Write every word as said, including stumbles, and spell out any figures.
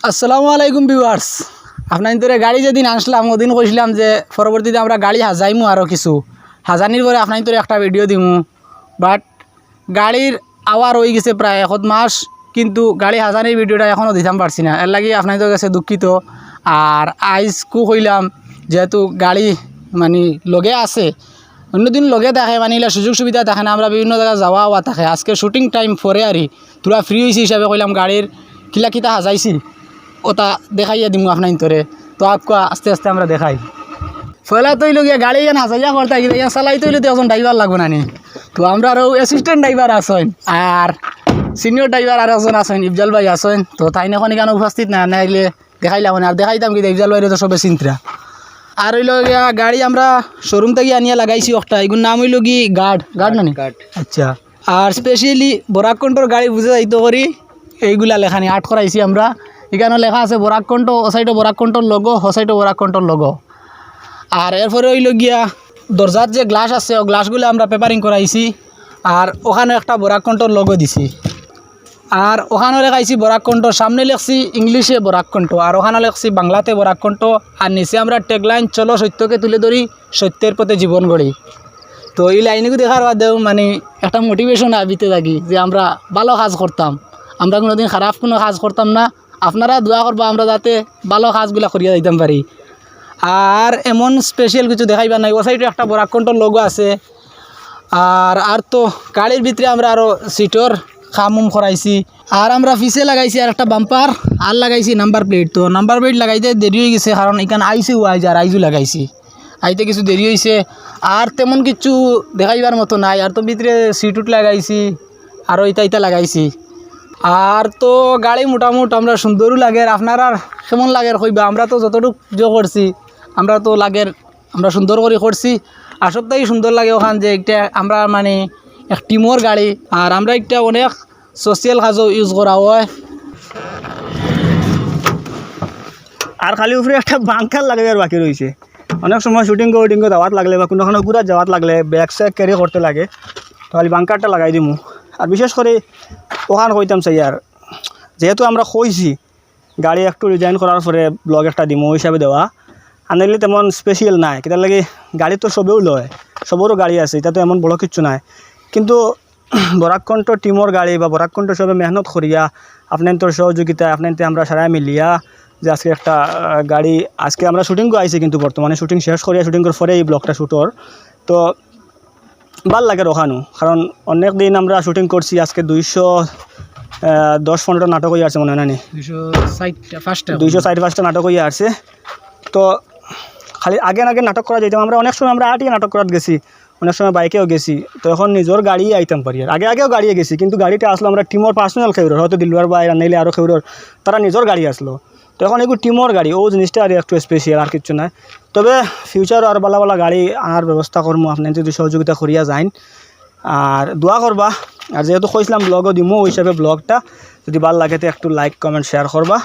আসসালামু আলাইকুম ভিউয়ার্স। আপনাইন্তরে গাড়ি যেদিন আনছলাম, ওদিন কইছলাম যে পরবর্তীতে আমরা গাড়ি হাজাইমু আরও কিছু। হাজানির পরে আপনাইন্তরে একটা ভিডিও দিমু। বাট গাড়ির আওয়ার অইগেছে প্রায় একত মাস, কিন্তু গাড়ি হাজানির ভিডিওটা এখনও দিতাম পারছি না, এরলাগি আপনাইন্তর গেছে দুঃখিত। আর আইজকু কইলাম, যেহেতু গাড়ি মানে লগে আছে, অন্যদিন লগে থাকে, মানে ইলা সুযোগ সুবিধা থাকে না, আমরা বিভিন্ন জাগা যাওয়া আওয়া থাকে। আজকে শুটিং টাইম পরে আরি, থুড়া ফ্রি অইছি হিসাবে কইলাম গাড়ির কিলা কিতা হাজাইছি, ওটা দেখাইয়া দিমু আপনাইন্তরে। তো আউক্কা আস্তে আস্তে আমরা দেখাই। পয়লা তো অইলো গিয়া গাড়ি ইখান হাজাইয়া করতা গিয়া, ইখান চালাইতে অইলে তো একজন ড্রাইভার লাগবো না নি? তো আমরার অউ অ্যাসিস্ট্যান্ট ড্রাইভার আছইন, আর সিনিয়র ড্রাইভার আর একজন আছইন, ইফজাল ভাই আছইন। তো তাইন অখন ইখানো উপস্থিত না, নাইলে দেখাইলাম না। আর দেখাইতাম কিতা, ইফজাল ভাইরে তো সবে চিনতরা। আর অইলো গিয়া গাড়ি আমরা শোরুম থাকি আনিয়া লাগাইছি একটা, ইগুর নাম অইলো কি গার্ড, গার্ড না নি? গার্ড। আচ্ছা। আর স্পেশালি বরাক কন্ঠর গাড়ি বুঝা যাইতো করি এইগুলা লেখানি আর্ট করাইছি আমরা। ইখানো লেখা আছে বরাক কন্ঠ, ও সাইডো বরাক কন্ঠর লোগো, ও সাইডো বরাক কন্ঠর লোগো। আর এরপরে অইলো গিয়া দরজার যে গ্লাস আছে, ও গ্লাসগুলা আমরা পেপারিং করাইছি। আর ওখানো একটা বরাক কন্ঠর লোগো দিছি। আর ওখানো লেখাইছি বরাক কন্ঠ, সামনে লেখছি ইংলিশে বরাক কন্ঠ, আর ওখানো লেখছি বাংলাতে বরাক কণ্ঠ। আর নিচে আমরা ট্যাগলাইন, "চলো সত্যকে তুলে ধরি, সত্যের পথে জীবন গড়ি।" তো ই লাইনগু দেখার বাদেউ মানে একটা মোটিভেশন আয় ভিতরে থাকি যে আমরা ভালো কাজ করতাম, আমরা কুনুদিন খারাপ কুনু কাজ করতাম না। আপনারা দোয়া করবা আমরা যাতে ভালো কাজগুলা করিয়া যাইতাম পারি। আর এমন স্পেশাল কিছু দেখাইবার নাই। ও সাইডো একটা বরাক কণ্ঠর লোগো আছে। আর, আর তো গাড়ির ভিতরে আমরা আরো সিটর কাম উম করাইছি। আর আমরা পিছে লাগাইছি আর একটা বাম্পার, আর লাগাইছি নাম্বার প্লেট। তো নাম্বার প্লেট লাগাইতে দেরি অইগেছে, কারণ ইখান আইছে, ও আইজ আর আইজও লাগাইছি, আইতে কিছু দেরি অইছে। আর তেমন কিছু দেখাইবার মতো নাই। আর তো ভিতরে সিট উট লাগাইছি, আরো ইতা ইতা লাগাইছি। আর তো গাড়ি মোটামুট আমরা সুন্দরও লাগের। আপনারার কেমন লাগের কইবা, আমরা তো যতটুক জো করছি, আমরা তো লাগের আমরা সুন্দর করি করছি। আর সবথেকে সুন্দর লাগে ওখান যে একটা আমরা মানে এক টিমর গাড়ি, আর আমরা একটা অনেক সোশিয়াল কাজও ইউজ করা অয়। আর খালি উপরে একটা বাংকার লাগাইবার বাকি রইছে। অনেক সময় শুটিং উটিং যাওয়াত লাগলে বা কুনুখানো ঘুরাত যাওয়াত লাগলে ব্যাগ স্যাগ ক্যারি করতে লাগে, তো খালি বাংকারটা লাগাই দিমু। আর বিশেষ করি ওখান কইতাম চাই আর, যেহেতু আমরা কইছি গাড়ি একটু ডিজাইন করার পরে ব্লগ একটা দিমু হিসাবে দেওয়া, আর নাইলে তেমন স্পেশাল নাই। কিতার লাগি গাড়ি তো সবেউ লয়, সবরও গাড়ি আছে, ইটা তো এমন বড় কিচ্ছু নাই। কিন্তু বরাক কণ্ঠ টিমর গাড়ি বা বরাক কণ্ঠ সবে মেহনত করিয়া আপনাইন্তর সহযোগিতায় আপনাইন্তে আমরা সারায় মিলিয়া যে আজকে একটা, আহ, গাড়ি, আজকে আমরা শুটিংও আইছি, কিন্তু বর্তমানে শুটিং শেষ করিয়া শুটিংর পরে এই ব্লগটা শুটর। তো ভালা লাগের ওখানো, কারণ অনেক দিন আমরা শুটিং করছি, আজকে দুইশো, আহ, দশ পনেরোটা নাটক অইয়া আছে মনে অয় না নি? দুইশো ষাইট পাঁচটা। দুইশো ষাইট পাঁচটা নাটক অইয়া আছে। তো খালি আগে আগে নাটক করা যাইতাম, আমরা অনেক সময় আমরা আটিয়া নাটক করাত গেছি, অনেক সময় বাইকেও গেছি। তো এখন নিজর গাড়িয়ে আইতাম পারি। আর আগে আগেও গাড়িয়ে গেছি, কিন্তু গাড়িটা আছলো আমরা টিমর পার্সোনাল কেউরর, হয়তো দিলবার ভাই আর নাইলে আরো কেউরর, তারা নিজর গাড়ি আছলো। তো এখন এগু টিমর গাড়ি, ও জিনিসটা আর একটু স্পেশাল, আর কিচ্ছু নাই। তবে ফিউচারও আর ভালা ভালা গাড়ি আনার ব্যবস্থা করমু, আপনাইন্তে যদি সহযোগিতা করিয়া যাইন। আর দোয়া করবা, আর যেহেতু কইছলাম ব্লগও দিমু, ওই হিসাবে ব্লগটা যদি ভালা লাগে তো একটু লাইক, কমেন্ট, শেয়ার করবা।